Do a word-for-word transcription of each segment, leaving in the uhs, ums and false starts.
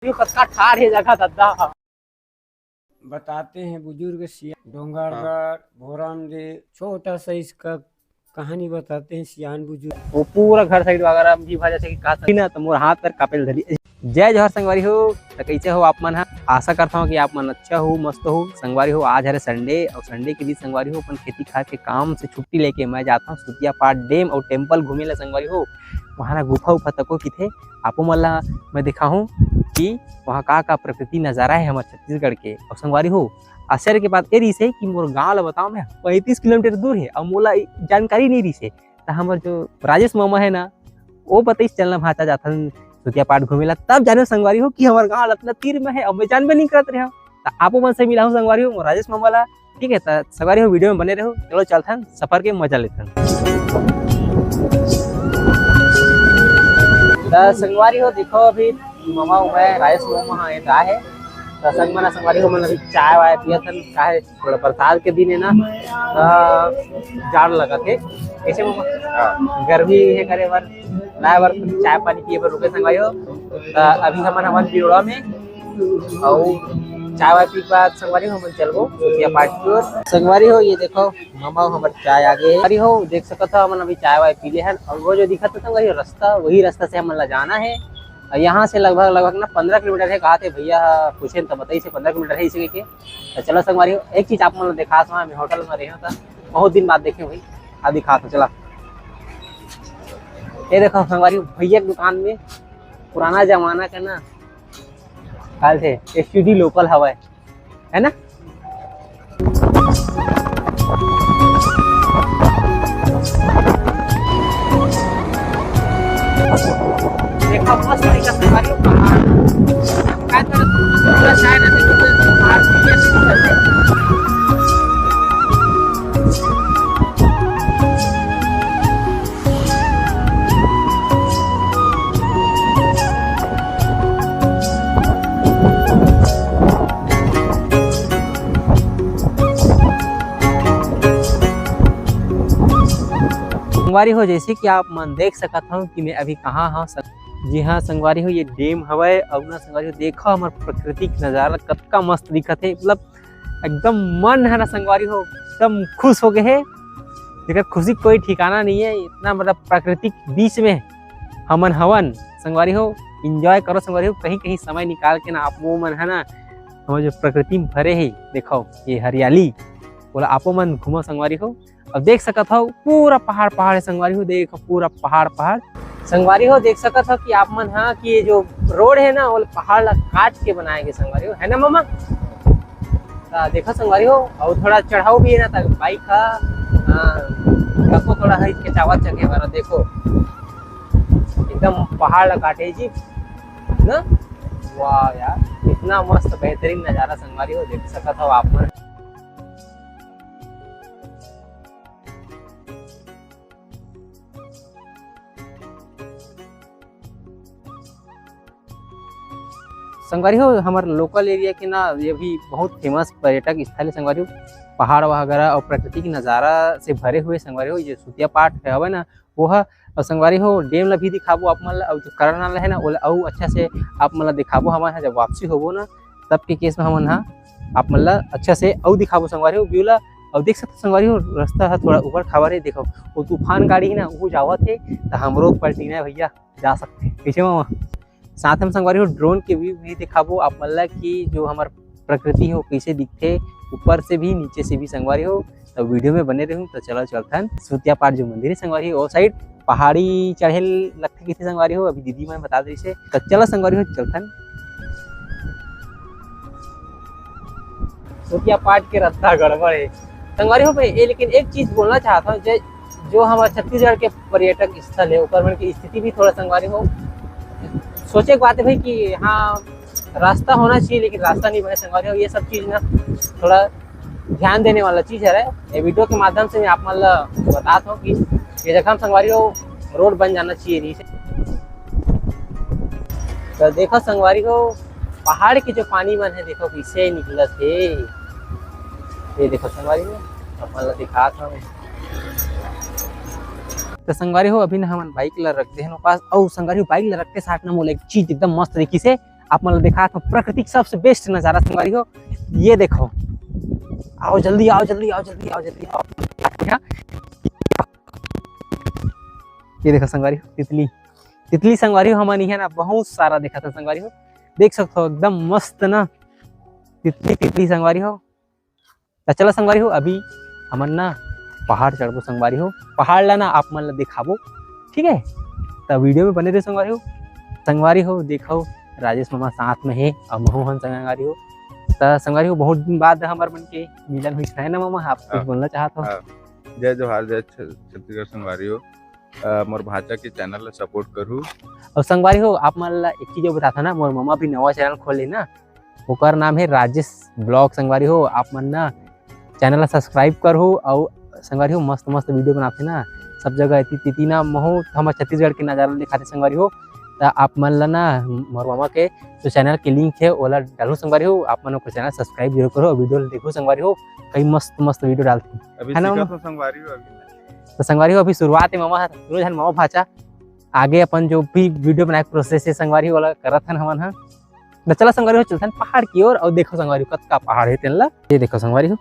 यो कतका ठाढ़ हे जगह दद्दा। बताते हैं बुजुर्ग सिया-, डोंगरगढ़, भोरमदेव, छोटा सा इसका कहानी बताते हैं सियान बुजुर्ग। वो पूरा घर side वगैरह भी भा जैसे कि कहा था ना, तो मोर हाथ पर कापेल धरी। जय जोहार संगवारी हो, तो कैसे हो आप मन ह? आशा करता हूँ कि आप मन अच्छा हो, मस्त हो। संगवारी हो, आज हरे Sunday, और Sunday के दिन संगवारी हो अपन खेती खार के काम से छुट्टी लेके मैं जाता हूँ सुतिया पाट dam और temple घूमे ला संगवारी हो। वहाँ ना गुफा उफा तको किथे, आपो मन ला मैं दिखाहूँ कि वहाँ का का प्रकृति नजारा है हमर छत्तीसगढ़ के। और संगवारी हो, आश्चर्य के बात ये रहिस हे कि मोर गांव ला बताओ मैं पैंतीस किलोमीटर दूर हे और मोला जानकारी नहीं रहिस हे। त हमर जो राजेश मामा है ना, वो बताइस चलना भांचा जाथन सुतिया पाट घूमे ला, तब जाने संगवारी हो कि हमर गांव ला अतना तीर में है और मैं जानबे नहीं करत रहे। त आपो मन से मिलाहूँ संगवारी हो, मोर राजेश मामा ला। ठीक है, त संगवारी हो, video में बने रहो। चलो चलथन, सफर के मजा लेथन। त संगवारी हो, देखो अभी मामा उमा है, राजेश मामा है, का है। त संग मना संगवारी हो, मन अभी चाय वाय पियथन, का है, थोड़ा बरसात के दिन है ना, त जाड़ लगत है। कैसे मामा? हाँ। गर्मी है करे बर, लाए बर, चाय पानी पिए बर रुके संगवारी हो। त अभी हमन, हमन बिरोड़ा में अउ चाय वाय पी के बाद संगवारी हो, हमन चलबो सुतिया पाट की ओर। संगवारी हो, ये देखो, मामा हमर चाय आ गए। संगवारी हो, देख सकत हो, हमन अभी चाय वाय पी ले हन। और वो जो दिखत है संगवारी हो रास्ता, वही रास्ता से हमन ला जाना है। और यहाँ से लगभग, लगभग ना पन्द्रह किलोमीटर है, कहा थे भैया, पूछे तो बताइस हे पन्द्रह किलोमीटर है इसे के। तो चलो संगवारी हो, एक चीज आप मन ला दिखात हूँ, मैं होटल में रहे हूँ, बहुत दिन बाद देखे भाई, आ दिखात हूँ, चला। ये देखो संगवारी हो, भैया के दुकान में पुराना जमाना का ना, काल थे STD local हवा है, है ना? देखा मस्त तरीका से मारियो पहाड़। काय तरह पूरा शायद ऐसे कुछ पहाड़ भी ऐसे कुछ ऐसे। संगवारी हो, जैसे कि आप मन देख सकत हव कि मैं अभी कहाँ हव। जी हाँ संगवारी हो, ये dam हवय। अउ ना संगवारी हो, देखो हमर प्राकृतिक नजारा कतका मस्त दिखत हे, मतलब एकदम मन है ना संगवारी हो, एकदम खुश हो गए हे। जेकर खुशी कोई ठिकाना नहीं है, इतना मतलब प्राकृतिक बीच में हमन हवन संगवारी हो। Enjoy करो संगवारी हो, कहीं कहीं समय निकाल के ना आप वो मन है ना, हमर जो प्रकृति में भरे हे, देखो ये हरियाली, बोला आपो मन घूमो संगवारी हो। अब देख सकत हव पूरा पहाड़ पहाड़ है संगवारी हो, देखो पूरा पहाड़ पहाड़। संगवारी हो देख सकत हव कि आप मन हा कि ये जो road है ना, वो पहाड़ ला काट के बनाए गए संगवारी हो, है ना मामा? त देखो संगवारी हो, अउ थोड़ा चढ़ाव भी है ना, त bike हा, हाँ, कको थोड़ा है इसके चावत चके वाला, देखो एकदम पहाड़ ला काटे जी ना। वाह यार, इतना मस्त बेहतरीन नजारा संगवारी हो, देख सकत हव आप मन। संगवारी हो, हमर local area के ना, ये भी बहुत famous पर्यटक स्थल है संगवारी हो। पहाड़ वगैरह और प्रकृति के नजारा से भरे हुए संगवारी हो, ये सुतिया पाट है, हवे ना, वो ह। और संगवारी हो, dam ला भी दिखाबो आप मन ला, और जो करनाल है ना, वो ला अउ अच्छा से आप मन ला दिखाबो। हमन ह जब वापसी होबो ना, तब के case में हमन ह आप मन ला अच्छा से अउ दिखाबो संगवारी हो, view ला। और देख सकते संगवारी हो, रास्ता ह थोड़ा उबड़ खाबड़ है। देखो, वो तूफान गाड़ी है ना, वो जावत है, तो हमरो पलटीना है भैया, जा सकते हैं। कैसे मामा? साथ में संगवारी हो, drone के view भी दिखाबो आप मन ला कि जो हमर प्रकृति हो कैसे दिखथे, ऊपर से भी, नीचे से भी संगवारी हो। तो video में बने रहू। तो चलो चलथन सुतिया पाट जो मंदिर है संगवारी हो, ओ side पहाड़ी चढ़े लगथे किथे संगवारी हो, अभी दीदी मन बता दे से। तो चलो संगवारी हो चलथन। सुतिया पाट के रास्ता गड़बड़ है संगवारी हो भाई। ये लेकिन एक चीज बोलना चाहता हूँ, जे जो हमारे छत्तीसगढ़ के पर्यटक स्थल है, ऊपर मन की स्थिति भी थोड़ा संगवारी हो सोचे के बात है भाई कि हाँ, रास्ता होना चाहिए, लेकिन रास्ता नहीं बने संगवारी हो। ये सब चीज ना थोड़ा ध्यान देने वाला चीज है। ये video के माध्यम से मैं आप मन ला बतात हूँ कि ये जगह हम संगवारी हो, road बन जाना चाहिए नहीं से। तो देखो संगवारी हो, पहाड़ के जो पानी मन है, देखो कैसे निकलत हे। ये देखो संगवारी हो, अपन ला दिखात हवे। तो संगवारी हो, अभी ना हमन bike ला रख दे हन पास, अउ संगवारी हो, bike ला रखते साथ ना मोला एक चीज एकदम मस्त दिखिस हे। आप मन ल दिखात हंव प्रकृति के सबसे best नजारा संगवारी हो। ये देखो, आओ जल्दी, आओ जल्दी, आओ जल्दी, आओ जल्दी, आओ। ये देखो संगवारी हो, तितली, तितली संगवारी हो, हमन इहाँ ना बहुत सारा देखत हन संगवारी हो। देख सकत हो एकदम मस्त ना तितली, तितली संगवारी हो। त चला संगवारी हो, अभी हमन ना पहाड़ चढ़बो संगवारी हो, पहाड़ ला ना आप मन ला दिखाबो, ठीक है? त video में बने रहो संगवारी हो। संगवारी हो देखो, राजेश मामा साथ में हे अउ महू हन संगवारी हो। त संगवारी हो, बहुत दिन बाद हमर मन के मिलन हुई है ना मामा, आप कुछ हाँ। बोलना चाहत हो? हाँ। जय जोहार, जय छ-, छत्तीसगढ़ संगवारी हो। अ, मोर भांचा के channel ला support करहू। अउ संगवारी हो, आप मन ला एक चीज अउ बताथन ना, मोर मामा भी नवा channel खोले ना, ओकर नाम हे राजेश vlog संगवारी हो। आप मन ना channel ला subscribe करहू, अउ संगवारी हो मस्त मस्त video बनाथे ना, सब जगह एती तेती ना महू हमर छत्तीसगढ़ के नजारा दिखाथे संगवारी हो। त आप मन ला ना मोर मामा के जो channel के link हे ओला डालहू संगवारी हो, आप मन ओकर channel subscribe जरूर करहू, video ला देखहू संगवारी हो, कई मस्त मस्त video डालथे, अभी है ना सीखत मामा? हो संगवारी हो अभी। त संगवारी हो अभी शुरुआत हे, मामा ह दोनों झन मामा भांचा आगे अपन जो भी video बनाए के process हे संगवारी हो, ओला करत हन हमन ह। त चला संगवारी हो, चलथन पहाड़ की ओर अउ देखो संगवारी हो, कतका पहाड़ हे तेन ला। ये देखो संगवारी हो,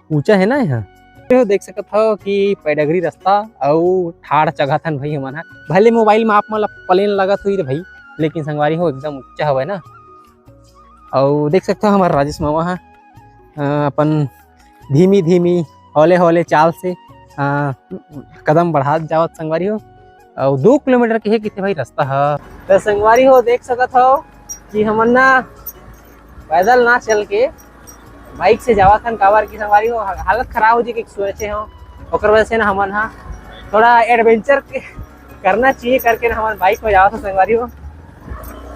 ऊंचा हे ना यहाँ। ये हो देख सकत हो कि पैडगरी रास्ता अउ ठाड़ चघत हन भाई हमन ह। भले mobile में आप मन ला plain लगत होही रे भाई, लेकिन संगवारी हो एकदम ऊंचा हवय ना। अउ देख सकत हो हमर राजेश मामा ह, अ, अपन धीमी धीमी हौले हौले चाल से, अ, कदम बढ़ात जावत संगवारी हो। अउ दो किलोमीटर के हे किथे भाई रास्ता ह। त संगवारी हो देख सकत हो कि हमन ना पैदल ना चल के bike से जावत हन, काबर कि संगवारी हो हा-, हालत खराब हो जी के सोचे हो, ओकर वजह से ना हमन हा थोड़ा adventure के करना चाहिए करके ना हमन bike में जावत हन संगवारी हो।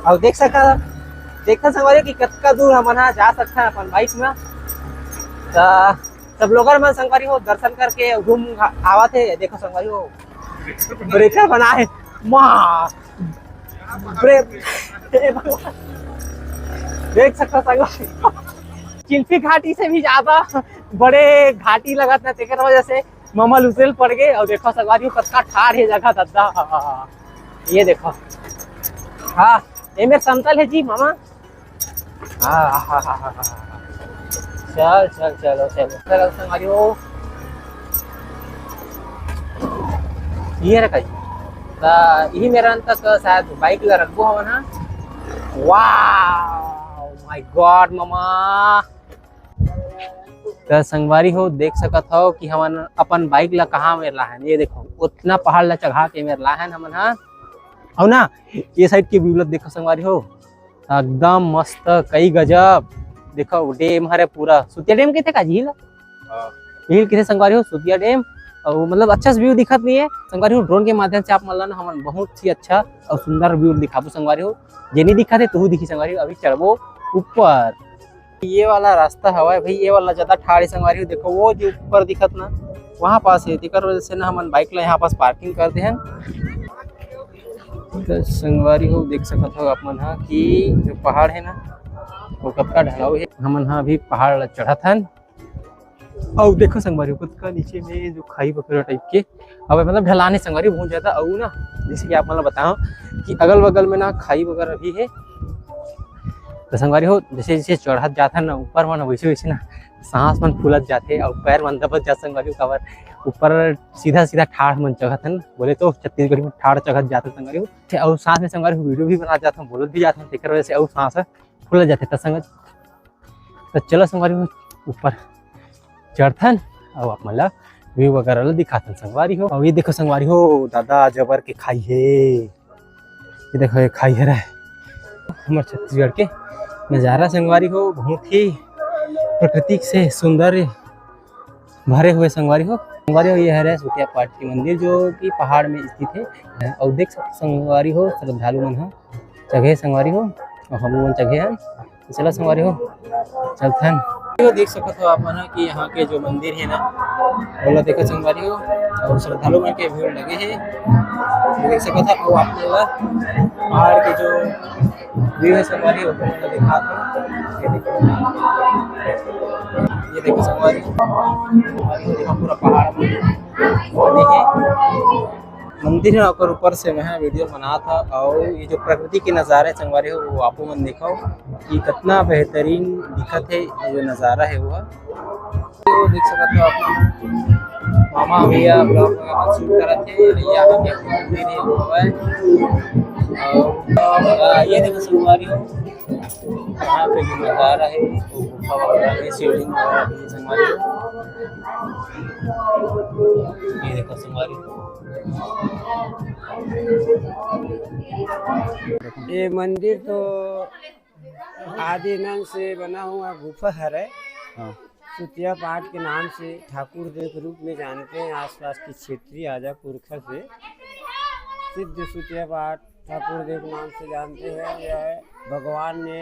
अउ देख सकत, देखत संगवारी हो कि कतका दूर हमन हा जा सकथन अपन bike में। त सब लोगन मन संगवारी हो दर्शन करके घूम आ-, आवत हे। देखो संगवारी हो, breaker बना हे, माँ, ब्रे-, हे भगवान। देख सकत हो संगवारी हो, चिल्फी घाटी से भी ज्यादा बड़े घाटी लगत ना, तेकर वजह से मामा ल उतरे ल पड़ गे। अउ देखो संगवारी हो, कतका ठाड़ हे जगह दद्दा। ये देखो, हाँ, एमे समतल हे जी मामा। हाँ, हाँ, हाँ, हाँ, हाँ, हाँ। चल, चल, चलो, चलो, चलो, संगवारी हो। ये रखा जी। त इही मेर अंत तक शायद bike ला रखबो हमन हा। Wow, my God, मामा। त संगवारी हो, देख सकत हो कि हमन अपन bike ला कहाँ मेर लाहन। ये देखो, उतना पहाड़ ला चढ़ा के मेर लाहन हमन हा। अउ ना, ये side के view ला देखो संगवारी हो, एकदम मस्त, कई गजब। देखो, dam हरे पूरा, सुतिया dam कहिथे का झील? हाँ। झील कहिथे संगवारी हो, सुतिया dam। अउ मतलब अच्छा से view दिखत नहीं है संगवारी हो, drone के माध्यम से आप मन ला ना हमन बहुत ही अच्छा अउ सुंदर view दिखाबो संगवारी हो। जे नहीं दिखत हे, तुहू दिखी संगवारी हो। अभी चढ़बो ऊपर। ये वाला रास्ता हवय भाई, ये वाला ज्यादा ठाड़ हे संगवारी हो। देखो, वो जो ऊपर दिखत ना, वहाँ पास हे, तेकर वजह से ना हमन bike ला यहाँ पास parking कर दे हन। त संगवारी हो, देख सकत हो आप मन हा कि जो पहाड़ हे ना, वो कतका ढलाऊ हे। हमन हा अभी पहाड़ ला चढ़त हन। अउ देखो संगवारी हो, कतका नीचे में जो खाई वगैरह type के, अब मतलब ढलान हे संगवारी बहुत ज्यादा। अउ ना, जैसे कि आप मन ला बताओ कि अगल बगल में ना खाई वगैरह भी हे। त संगवारी हो, जैसे जैसे चढ़त जात हन ना ऊपर मन, वैसे वैसे ना सांस मन फूलत जाथे अउ पैर मन दबत जात संगवारी हो, काबर ऊपर सीधा सीधा ठाड़ मन चघत हन, बोले तो छत्तीसगढ़ी में ठाड़ चघत जात हन संगवारी हो। अउ साथ में संगवारी हो video भी बना जात हन, बोलत भी जात हन, तेकर वजह से अउ सांस ह फूलत जाथे। त संगत, त चलो संगवारी हो, ऊपर चढ़थन अउ आप मन ला view वगैरह ला दिखाथन संगवारी हो। अउ ये देखो संगवारी हो, दादा जबर के खाई हे। ये देखो, ये खाई हरे, हमर छत्तीसगढ़ के नजारा संगवारी हो, बहुत ही प्रकृति से सौंदर्य भरे हुए संगवारी हो। संगवारी हो, ये हरे सुतिया पाट के मंदिर, जो कि पहाड़ में स्थित हे। अउ देख सकते संगवारी हो, श्रद्धालु मन ह चघे संगवारी हो, अउ हम मन चघे हन। चला संगवारी हो, चलथन। तो देख सकत हो आप मन ह कि यहाँ के जो मंदिर हे ना, ओला देखत संगवारी हो, अउ श्रद्धालु मन के भीड़ लगे हे। तो देख सकत हो, अउ आप मन ला पहाड़ के जो view हे संगवारी हो, ओला दिखात हन। ये देखो, ये देखो संगवारी हो, संगवारी हो, देखो पूरा पहाड़ बने हे। मंदिर हे, ओकर ऊपर से मैं वीडियो बनात हव। अउ ये जो प्रकृति के नजारा हे संगवारी हो, वो आपो मन देखव कि कितना बेहतरीन दिखत हे। ये जो नजारा हे वो, तो देख सकत हो आप मन, मामा भैया ब्लॉग वगैरह शूट करत हे। भैया हम ये मंदिर हे वो हे। अउ, अ, ये देखो संगवारी हो, यहाँ पे जो नजारा हे, वो गुफा वगैरह हे, शिवलिंग वगैरह हे संगवारी हो। ये देखो संगवारी हो। ये मंदिर तो आदि अनंत से बना हुआ गुफा हरे। हाँ। सुतिया पाट के नाम से ठाकुर देव के रूप में जानते हैं। आसपास के क्षेत्रीय आजा पुरखा से सिद्ध सुतिया पाट ठाकुर देव के नाम से जानते हैं। यह भगवान ने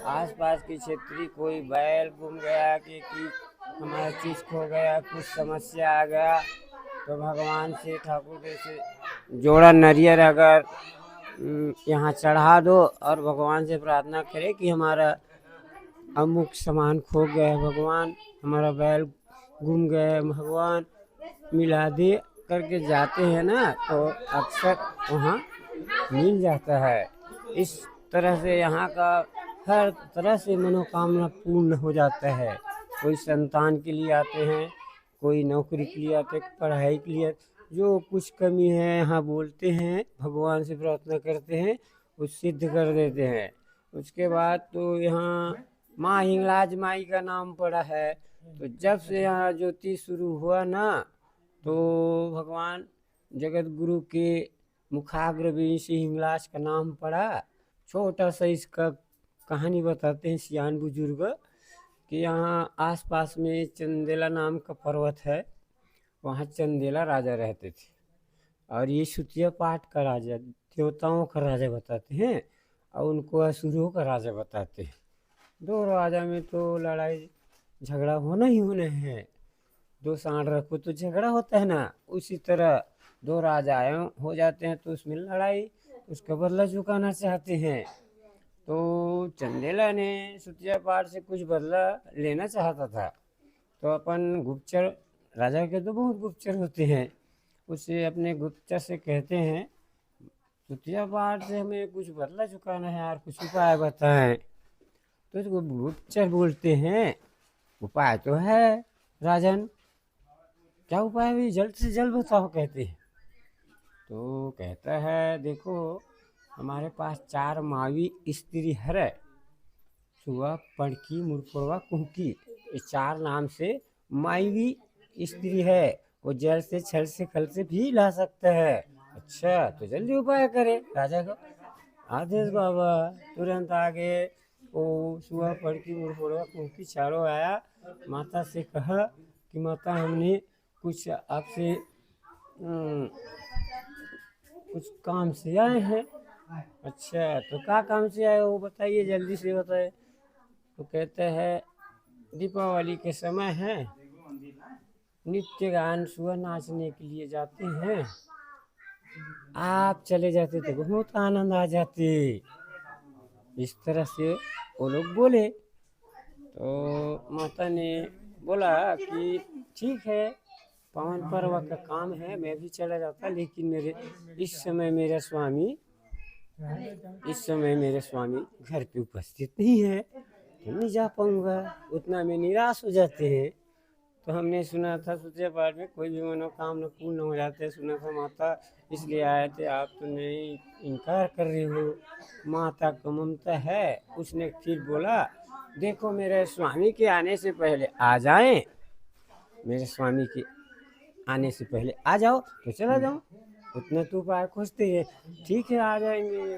आसपास के क्षेत्रीय कोई बैल गुम गया कि, कि हमारा चीज खो गया, कुछ समस्या आ गया, तो भगवान से, ठाकुर देव से जोड़ा नरियर अगर, उम, यहाँ चढ़ा दो और भगवान से प्रार्थना करें कि हमारा अमुक सामान खो गया है भगवान, हमारा बैल गुम गया है भगवान, मिला दे करके जाते हैं ना, तो अक्सर वहाँ मिल जाता है। इस तरह से यहाँ का हर तरह से मनोकामना पूर्ण हो जाता है। कोई संतान के लिए आते हैं, कोई नौकरी के लिए आते हैं, पढ़ाई के लिए, जो कुछ कमी है यहाँ बोलते हैं, भगवान से प्रार्थना करते हैं, वो सिद्ध कर देते हैं। उसके बाद तो यहाँ माँ हिंगलाज माई का नाम पड़ा है। तो जब से यहाँ ज्योति शुरू हुआ ना, तो भगवान जगत गुरु के मुखाग्र में से हिंगलाज का नाम पड़ा। छोटा सा इसका कहानी बताते हैं सियान बुजुर्ग कि यहाँ आसपास में चंदेला नाम का पर्वत है, वहाँ चंदेला राजा रहते थे। और ये सुतिया पाट का राजा, देवताओं का राजा बताते हैं, और उनको असुरों का राजा बताते हैं। दो राजा में तो लड़ाई झगड़ा होना ही होना है। दो सांड रखो तो झगड़ा होता है ना, उसी तरह दो राजाएं हो जाते हैं तो उसमें लड़ाई, उसका बदला चुकाना चाहते हैं। तो चंदेला ने सुतिया पाट से कुछ बदला लेना चाहता था, तो अपन गुप्तचर, राजा के तो बहुत गुप्तचर होते हैं, उसे अपने गुप्तचर से कहते हैं, सुतिया पाट से हमें कुछ बदला चुकाना है यार, कुछ उपाय बताएं। तो उसको गुप्तचर बोलते हैं, उपाय तो है राजन, क्या उपाय है, जल्द से जल्द बताओ, कहते हैं। तो कहता है, देखो, हमारे पास चार मावी स्त्री हरे, सुआ, पड़की, मुरपुरवा, कुहकी, ये चार नाम से मावी स्त्री है। वो जल से, छल से, खल से भी ला सकता है। अच्छा, तो जल्दी उपाय करे, राजा को आदेश बाबा। तुरंत आगे वो सुआ, पड़की, मुरपुरवा, कुहकी चारों आया, माता से कहा कि माता, हमने कुछ आपसे, अम, कुछ काम से आए हैं। अच्छा, तो क्या काम से आए हो, बताइए, जल्दी से बताए। तो कहते हैं, दीपावली के समय है, नृत्य गान सुआ नाचने के लिए जाते हैं, आप चले जाते तो बहुत आनंद आ जाते। इस तरह से वो लोग बोले। तो माता ने बोला कि ठीक है, पावन पर्व का काम है, मैं भी चला जाता, लेकिन मेरे, इस समय मेरा स्वामी, इस समय मेरे स्वामी घर पे उपस्थित नहीं है, तो नहीं जा पाऊँगा। उतना में निराश हो जाते हैं। तो हमने सुना था सुतिया पाट में कोई भी मनोकामना पूर्ण हो जाते हैं, सुना था माता इसलिए आए थे, आप तो नहीं, इनकार कर रही हो। माता को ममता है, उसने फिर बोला, देखो, मेरे स्वामी के आने से पहले आ जाएं, मेरे स्वामी के आने से पहले आ जाओ तो चला जाओ, उतना तो उपाय खोजते हैं। ठीक है, आ जाएंगे।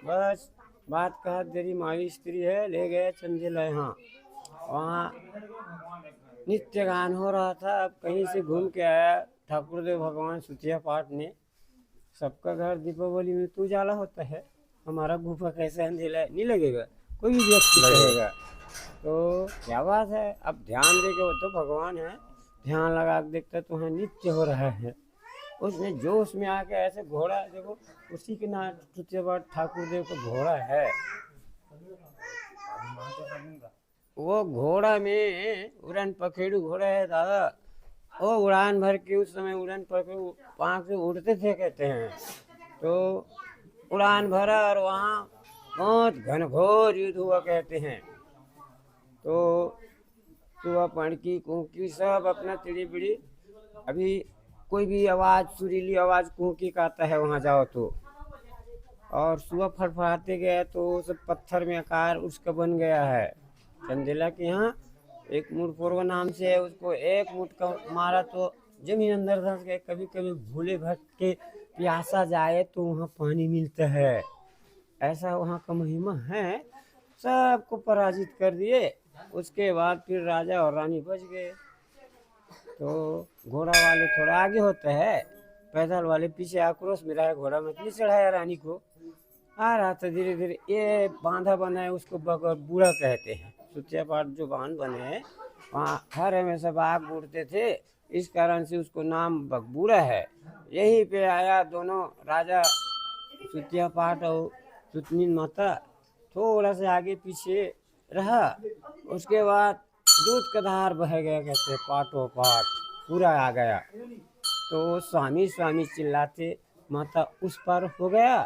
बस बात कहा, तेरी मावी स्त्री है, ले गए चंदेला यहाँ, वहाँ नृत्य गान हो रहा था। अब कहीं से घूम के आया ठाकुर देव भगवान सुतिया पाट ने, सबका घर दीपावली में तो उजाला होता है, हमारा गुफा कैसे अंधेला है? नहीं लगेगा, कोई भी व्यक्ति लगेगा। कहेगा। तो क्या बात है, अब ध्यान दे के, वो तो भगवान है, ध्यान लगा के देखता है तो वहाँ नृत्य हो रहा है। उसने जोश में आके ऐसे घोड़ा, देखो, उसी के नाम सुतिया पाट ठाकुर देव का घोड़ा है। वो घोड़ा में, उड़न पखेड़ू घोड़ा है दादा, वो उड़ान भर के, उस समय उड़न पर के उ-, वहाँ से उड़ते थे कहते हैं। तो उड़ान भरा और वहाँ बहुत घनघोर युद्ध हुआ कहते हैं। तो सुआ पड़की, कुहकी, सब अपना चिड़ी बिड़ी। अभी कोई भी आवाज़, सुरीली आवाज़ कुहकी का आता है वहाँ जाओ तो। और सुआ फड़फड़ाते गया तो वो सब पत्थर में आकार उसका बन गया है। चंदेला के यहाँ एक मुड़पुरवा नाम से है, उसको एक मुठ का मारा तो जमीन अंदर धंस गए। कभी कभी भूले भटके प्यासा जाए तो वहाँ पानी मिलता है, ऐसा वहाँ का महिमा है। सबको पराजित कर दिए। उसके बाद फिर राजा और रानी बच गए। तो घोड़ा वाले थोड़ा आगे होते हैं, पैदल वाले पीछे आक्रोश में रहे, घोड़ा में इतनी चढ़ाया रानी को। आ रहा था धीरे धीरे, ये बांधा बना है, उसको बगबूढ़ा कहते हैं। सुतिया पाट जो बांध बने हैं, वहाँ हर हमेशा बाघ उड़ते थे, इस कारण से उसको नाम बगबूढ़ा है। यहीं पे आया दोनों राजा, सुतिया पाट और सुतनीन माता, थोड़ा से आगे पीछे रहा। उसके बाद दूध का धार बह गया, कहते हैं, पाटो पाट पूरा आ गया। तो स्वामी स्वामी चिल्लाते, माता उस पार हो गया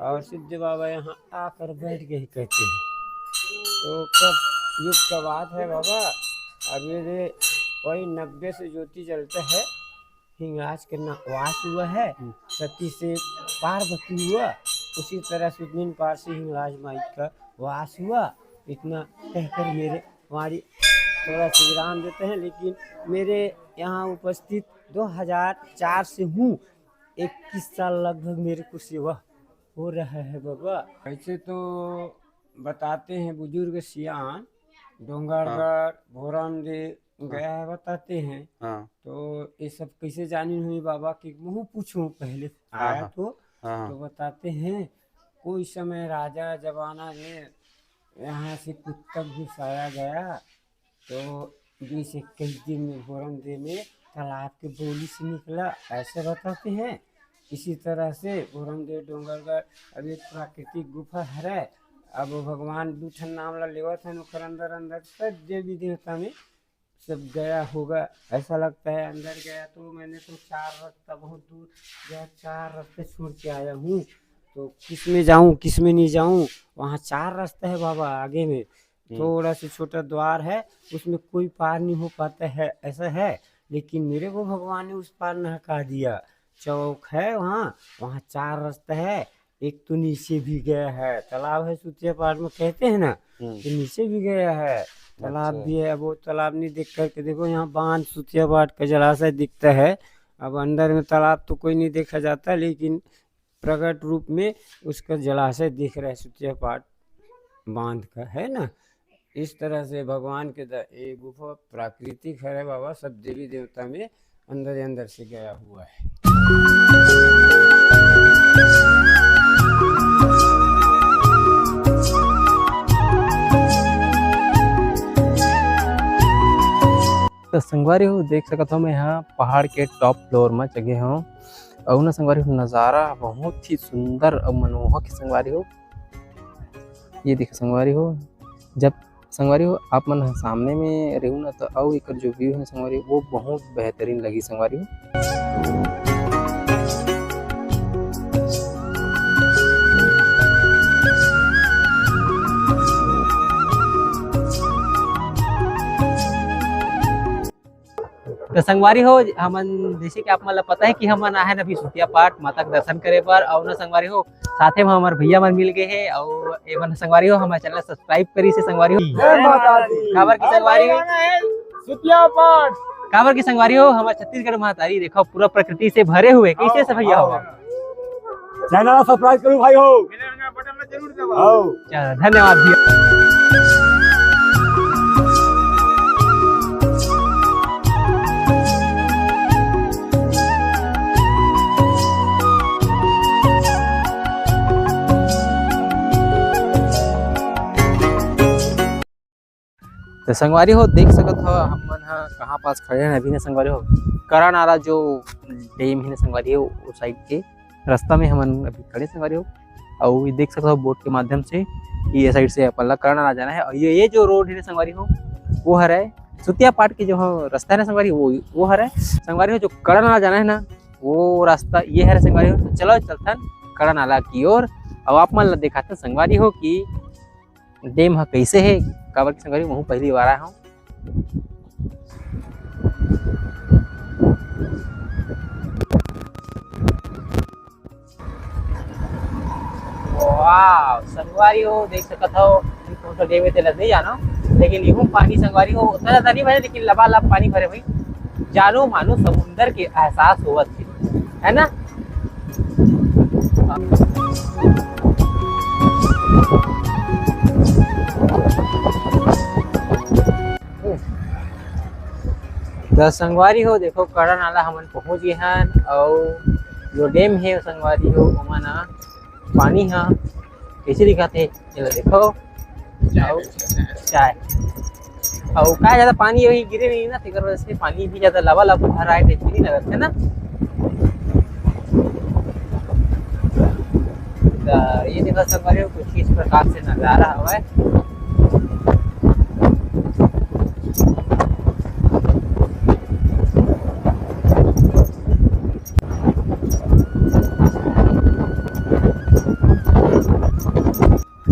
और सिद्ध बाबा यहाँ आकर बैठ गए कहते हैं। तो कब युग का बात है बाबा, अब ये वही नब्बे से ज्योति जलता है। हिंगलाज के ना वास हुआ है, हम्म। सती से पार्वती हुआ, उसी तरह सुदनीन पार से हिंगलाज माई का वास हुआ। इतना कहकर मेरे हमारी थोड़ा सा विराम देते हैं, लेकिन मेरे यहाँ उपस्थित दो हज़ार चार से हूँ, इक्कीस साल लगभग मेरे को सेवा हो रहा है बाबा। ऐसे तो बताते हैं बुजुर्ग सियान, डोंगरगढ़, हाँ। भोरमदेव हाँ। गया है बताते हैं। हाँ। तो ये सब कैसे जानी हुई बाबा कि मुँह पूछूं पहले हाँ, आया हाँ। तो, हाँ, हाँ। तो बताते हैं कोई समय राजा जमाना में यहाँ से कुत्ता घुसाया गया, तो बीस इक्कीस दिन में भोरमदेव में तालाब के बोली से निकला, ऐसे बताते हैं। इसी तरह से भोरमदेव डोंगरगढ़ अब एक प्राकृतिक गुफा हरे। अब वो भगवान दू ठन नाम ला लेवत हन, ओकर अंदर अंदर सब देवी देवता में सब गया होगा, ऐसा लगता है। अंदर गया तो मैंने तो चार रास्ता, बहुत दूर गया, चार रास्ते छोड़ के आया हूँ। तो किस में जाऊँ, किस में नहीं जाऊँ? वहाँ चार रास्ता है बाबा आगे में। हम्म। थोड़ा सा छोटा द्वार है, उसमें कोई पार नहीं हो पाता है, ऐसा है। लेकिन मेरे को भगवान ने उस पार नहका दिया। चौक है वहाँ, वहाँ चार रास्ता है। एक तो नीचे भी गया है, तालाब है सुतिया पाट में कहते हैं ना, हम्म। तो नीचे भी गया है, तालाब अच्छा। भी है। अब वो तालाब नहीं देख करके देखो, यहाँ बांध सुतिया पाट का जलाशय दिखता है। अब अंदर में तालाब तो कोई नहीं देखा जाता, लेकिन प्रकट रूप में उसका जलाशय दिख रहा है सुतिया पाट बांध का, है ना। इस तरह से भगवान के द-, ये गुफा प्राकृतिक है बाबा, सब देवी देवता में अंदर ही अंदर से गया हुआ है। तो संगवारी हो, देख सकत हो, मैं यहाँ पहाड़ के top floor में चघे हूँ। अउ ना संगवारी हो, नज़ारा बहुत ही सुंदर अउ मनमोहक हे संगवारी हो। ये देखो संगवारी हो, जब संगवारी हो, आप मन ह सामने में रहू ना, तो अउ एकर जो view है संगवारी हो, वो बहुत बेहतरीन लगी संगवारी हो। तो संगवारी हो, हमन जैसे कि आप मन ला पता है कि हमन आहे न अभी सुतिया पाट माता के दर्शन करे बर, अउ न संगवारी हो, साथे में हमर भैया मन मिल गए हे, अउ एमन संगवारी हो, हमर channel subscribe करिस हे संगवारी हो। जय माता दी। काबर की संगवारी हो, सुतिया पाट। काबर की संगवारी हो, हमर छत्तीसगढ़ महतारी देखो पूरा प्रकृति से भरे हुए, कैसे से भैया हो? Channel subscribe करू भाई हो। बटन ला जरूर दबाओ। आओ। चलो, धन्यवाद भैया। तो संगवारी हो, देख सकत हो, हमन ह कहाँ पास खड़े हैं अभी ने संगवारी हो, करा नाला जो dam है ना संगवारी हो, उस side के रास्ता में हमन अभी खड़े संगवारी हो। अउ ये देख सकत हो boat के माध्यम से ये side से अपन ला करा नाला जाना है। अउ ये, ये जो road है ना संगवारी हो, वो हरे सुतिया पाट के जो ह-, रास्ता है ना संगवारी, वो, वो हरे संगवारी हो, जो कड़ा नाला जाना है ना, वो रास्ता ये हरे संगवारी हो। तो चलो चलथन कड़ा नाला की ओर, अउ आप मन ला दिखाथन संगवारी हो कि डैम ह कइसे हे, काबर कि संगवारी हो, महू पहली बार आए हूँ। वाह, संगवारी हो, देख सकत हो, कौन सा डैम हे, तेला नहीं जानो, लेकिन इहू पानी संगवारी हो, उतना ज्यादा नहीं भरे, लेकिन लबालब पानी भरे भाई, जानो मानो समुंदर के एहसास होवत हे, है ना? त संगवारी हो, देखो, कड़ा नाला हमन पहुंच गए हन, अउ जो डैम हे, संगवारी हो, ओमा ना पानी ह कइसे दिखत हे, एला देखो। अउ चाय, अउ का ज्यादा पानी अभी गिरे नहीं ना, तेकर वजह से पानी भी ज्यादा लबालब भराए टाइप के नहीं लगत है ना। त ये देखो संगवारी हो, कुछ इस प्रकार से नजारा हवय।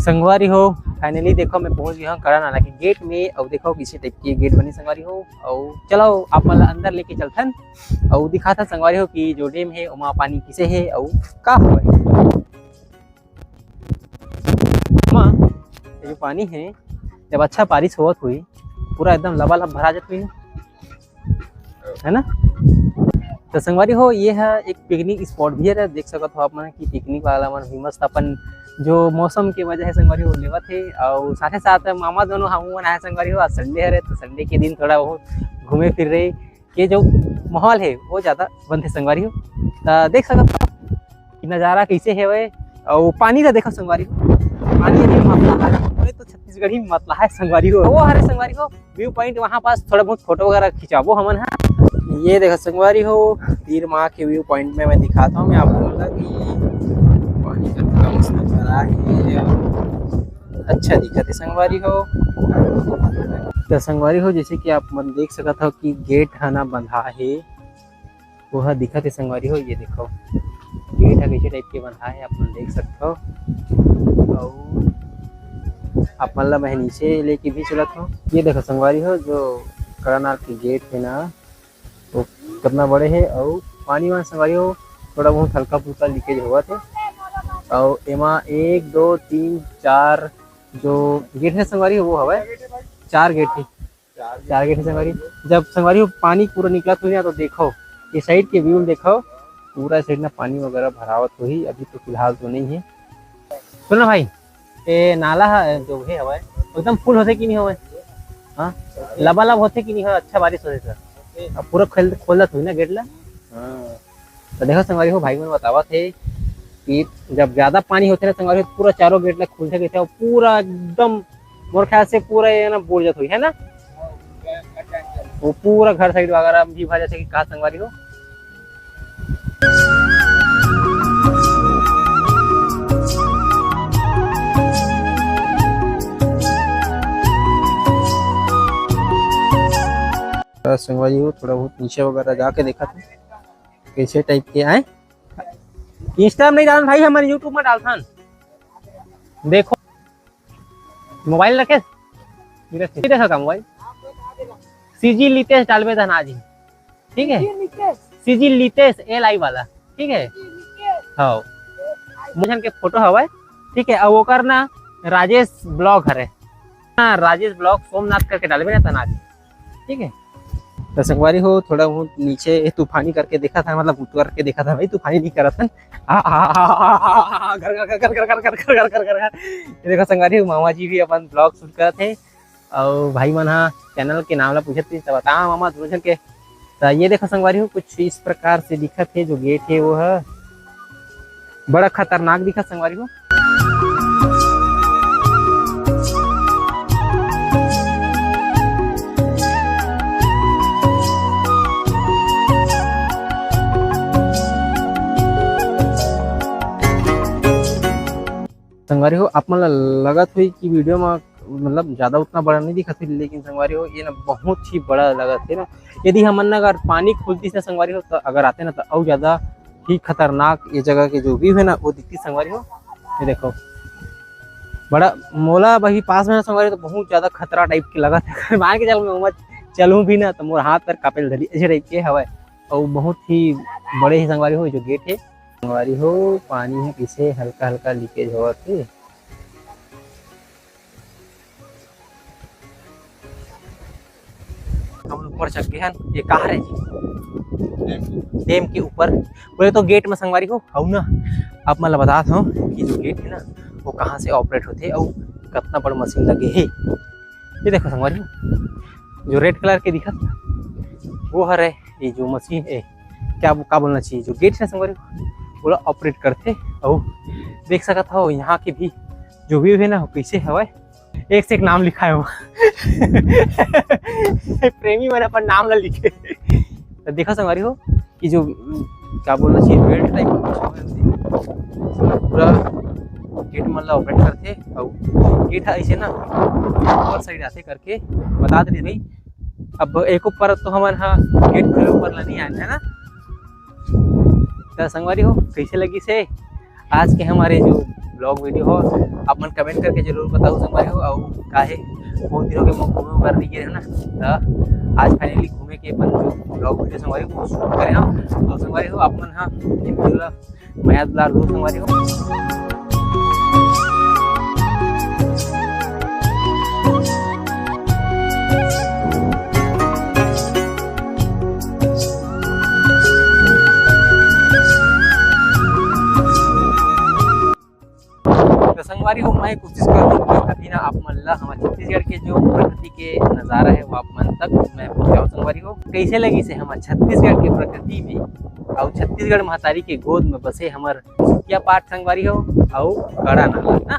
संगवारी हो, finally देखो, मैं पहुंच गया हूँ कड़ा नाला के गेट में। अउ देखो, किसी टाइप की गेट बनी संगवारी हो। अउ चलो, आप मन ला अंदर लेके चलथन, अउ दिखाथन संगवारी हो कि जो डैम हे, ओमा पानी किसे हे, अउ का हवय। ओमा ये जो पानी हे, जब अच्छा बारिश होवत हुई, पूरा एकदम लबालब भरा जात हुई, है ना? तो संगवारी हो, ये है एक picnic spot भी है, देख सकत हो आप मन कि picnic वाला मन भी मस्त अपन जो मौसम के वजह है संगवारी हो लेवत हे, और साथे साथ मामा दोनों हम मन आए संगवारी हो, आज Sunday हरे, तो Sunday के दिन थोड़ा बहुत घूमे फिरे के जो माहौल है वो ज्यादा बनथे संगवारी हो। त देख सकत हो कि नजारा कैसे हेवय, और पानी ला देखो संगवारी हो, पानी अभी मतला है, तो छत्तीसगढ़ी मतला है संगवारी हो, वो हरे संगवारी हो। व्यू पॉइंट वहाँ पास थोड़ा बहुत फोटो वगैरह खिंचाबो हमन हा। ये देखो संगवारी हो, तीर माँ के व्यू पॉइंट में मैं दिखाता हूँ मैं आप लोगों का कि पानी का कितना मस्त नजारा है, अच्छा दिखत है संगवारी हो। तो संगवारी हो, जैसे कि आप मन देख सकत हो कि गेट ह ना बंधा है, वो ह दिखत है संगवारी हो। ये देखो, गेट ह कैसे टाइप के बंधा है, आप मन देख सकत हो। और आप मन ला मैं नीचे लेके भी चलत हूँ। ये देखो संगवारी हो, जो कड़ानार के गेट है ना, वो कितना बड़े है। और पानी वाला संगवारी हो, थोड़ा बहुत हल्का फुल्का लीकेज होवत है। और एमा एक, दो, तीन, चार जो गेट है संगवारी हो, वो हवय, चार गेट है। चार गेट है संगवारी। जब संगवारी हो पानी पूरा निकलत होही ना, तो देखो ये साइड के व्यू देखो, पूरा साइड ना पानी वगैरह भरावत होही। अभी तो फिलहाल तो नहीं है। सुन ना भाई, ये नाला है जो है हवय, एकदम फुल होथे कि नहीं हवय? हाँ, लबालब होथे कि नहीं हवय? अच्छा बारिश होथे तो अब पूरा खोल, खोल देत होही ना गेट ला। हाँ। तो देखो संगवारी हो, भाई मन बतावत हे कि जब ज्यादा पानी होथे ना संगवारी हो, पूरा चारों गेट ला खुलथे कहिथे, और पूरा एकदम मोर ख्याल से पूरा ये ना बुड़ जात होही, है ना? वो पूरा घर साइड वगैरह भी भर जाथे कि कहा संगवारी हो। तो संगवारी हो, थोड़ा बहुत नीचे वगैरह जाके देखा था कैसे टाइप के आए। Insta में नहीं डालन भाई, हमन YouTube में डालथन। देखो, मोबाइल रखे, सीधे देखो का मोबाइल, सीजी लितेश डालबे धनाजी, ठीक है? सीजी लितेश, एल आई वाला, ठीक है? हाँ, मोहन के फोटो हवय, ठीक है? अब ओकर ना राजेश ब्लॉग हरे, हाँ, राजेश ब्लॉग सोमनाथ करके डालबे ना धनाजी, ठीक है? तो संगवारी हो, थोड़ा बहुत नीचे तूफानी करके देखा था, मतलब उतर के देखा था भाई, तूफानी नहीं करत हन। आ, आ, आ, आ, आ, आ, आ, घर, घर, घर। ये देखो संगवारी हो, मामा जी भी अपन ब्लॉग शूट करत हे, और भाई मन हा चैनल के नाम ला पूछत रहिस, त बता मामा दोनों झन के। त ये देखो संगवारी हो, कुछ इस प्रकार से दिखत हे, जो गेट हे वो ह बड़ा खतरनाक दिखत संगवारी हो। संगवारी हो, आप मन ला लगत होही कि वीडियो म मतलब ज्यादा उतना बड़ा नहीं दिखत हे, लेकिन संगवारी हो, ये ना बहुत ही बड़ा लगत हे ना। यदि हमन ना अगर पानी खुलतीस ना संगवारी हो, तो अगर आते ना, तो अउ ज्यादा ही खतरनाक ये जगह के जो व्यू है ना, वो दिखतीस संगवारी हो। ये देखो, बड़ा मोला वही पास में ना संगवारी हो, तो बहुत ज्यादा खतरा टाइप के लगत हे। मान के चल, मैं ओमा चलूं भी ना, तो मोर हाथ पर कापे ल धरी, ऐसे टाइप के हवय। अउ बहुत ही बड़े हे संगवारी हो, जो गेट हे। संगवारी हो, पानी ह कइसे हल्का हल्का लीकेज होवत हे। हमन ऊपर चढ़ गे हन। ये का हरे जी? डैम के ऊपर। बोले तो गेट में संगवारी हो, अउ ना, आप मन ला बतात हव कि जो गेट हे ना, वो कहाँ से ऑपरेट होथे अउ कतना बड़ मशीन लगे हे। ये देखो संगवारी हो, जो रेड कलर के दिखत, वो हरे ये जो मशीन हे, क्या, का बोलना चाहिए, जो गेट हे संगवारी हो, ओला ऑपरेट करथे। अउ देख सकत हव, यहाँ के भी जो व्यू हे ना, वो कइसे हवय, एक से एक नाम लिखाय हो। प्रेमी मन अपन नाम ला लिखे। तो देखा संगवारी हो कि जो, क्या बोलना चाहिए, बेल्ट टाइप का कुछ हवय, पूरा गेट मन ला ऑपरेट करथे। अउ गेट ह ऐसे ना ऊपर साइड आथे करके बतात रही भाई। अब एको परत तो हमन ह गेट खुले ऊपर ला नहीं आए, है ना? तो संगवारी हो, कैसे लगिस हे आज के हमारे जो ब्लॉग वीडियो हो, आप मन कमेंट करके जरूर बताओ संगवारी हो। अउ काहे बहुत दिन हो गए मोर घूमे बर नहीं गे रहे ना, तो आज फाइनली घूमे के अपन जो ब्लॉग वीडियो संगवारी हो, वो शूट करे हम। तो संगवारी हो, आप मन हा ये वीडियो ला मया दुलार दो संगवारी हो। तो संगवारी हो, मैं कोशिश करहूँ कि अभी ना आप मन ला हमर छत्तीसगढ़ के जो प्रकृति के नजारा है, वो आप मन तक मैं पहुँचाऊँ संगवारी हो। कैसे लगिस हे हमर छत्तीसगढ़ के प्रकृति में, अउ छत्तीसगढ़ महतारी के गोद में बसे हमर सुकिया पाट संगवारी हो, अउ कड़ा नाला ना,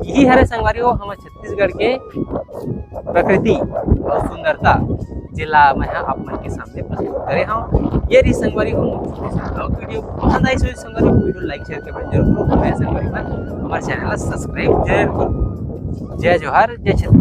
यही हरे संगवारी हो हमर छत्तीसगढ़ के प्रकृति अउ सुंदरता, जेला मैं ह आप मन के सामने प्रस्तुत करे हूँ। ये रही संगवारी हो, वीडियो पसंद आई, सो संगवारी हो, वीडियो लाइक, शेयर, कमेंट जरूर करो। मैं संगवारी मन हमारे चैनल ला सब्सक्राइब जरूर करो। जय जोहार, जय छत्तीसगढ़।